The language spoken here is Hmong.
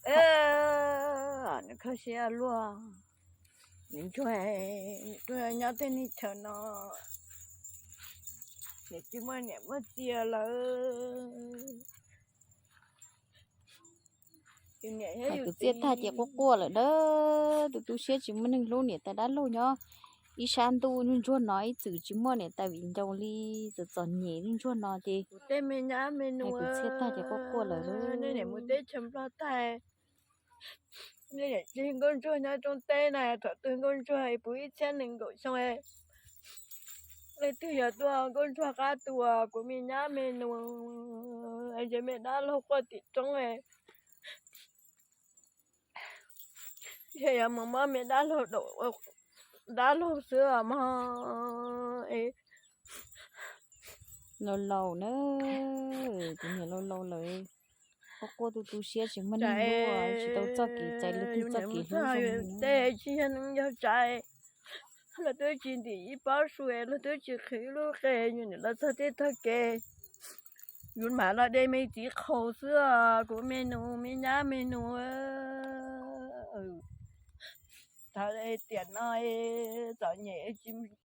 Nws kho siab luaj, nws ntsuag, nws tuaj nyob tej neeg chaw no, nws tsis muaj niam muaj txiv lawm. Hais tus txiaj tag ces quaj quaj lawm na. Tus tu siab tsis muaj neeg hlub, niam tais dab laug nyob ib sab ntuj, ntsuag ntsuag no ib txwm tsis muaj niam tais viv ncaus li, txom txom nyem ntsuag ntsuag no ces kuv tej me nyab me nus, tus txiaj tag ces quaj quaj lawm. Nej niam mus teb chaws Nplog tag, nej niam tseg Nkauj Ntsuag nyob rooj teb na, thaum twg Nkauj Ntsuag puv ib txhiab nees nkaum xyoo, leej twg yog tuaj Nkauj Ntsuag qab tua kuv me nyab me nus, es me dab laug quaj tim roob, yog yuav mus muab me dab laug, dab laug xwb mog. Laus laus na, tus niam laus laus lawm, quaj quaj tu tu siab tsis muaj neeg hlub, tsis tau txoj kev txais luag tej txoj kev hlub zoo. Tej tsis yog neeg yog tsav, luag twb tsis ntim ib pob su, luag twb tsis qhwv lub qe, yus niam los txog tej tog kev, yus mam los de me txiv qhaus xwb, kuv me nus me nyab me nus. Thaum tiam no txom nyem tsis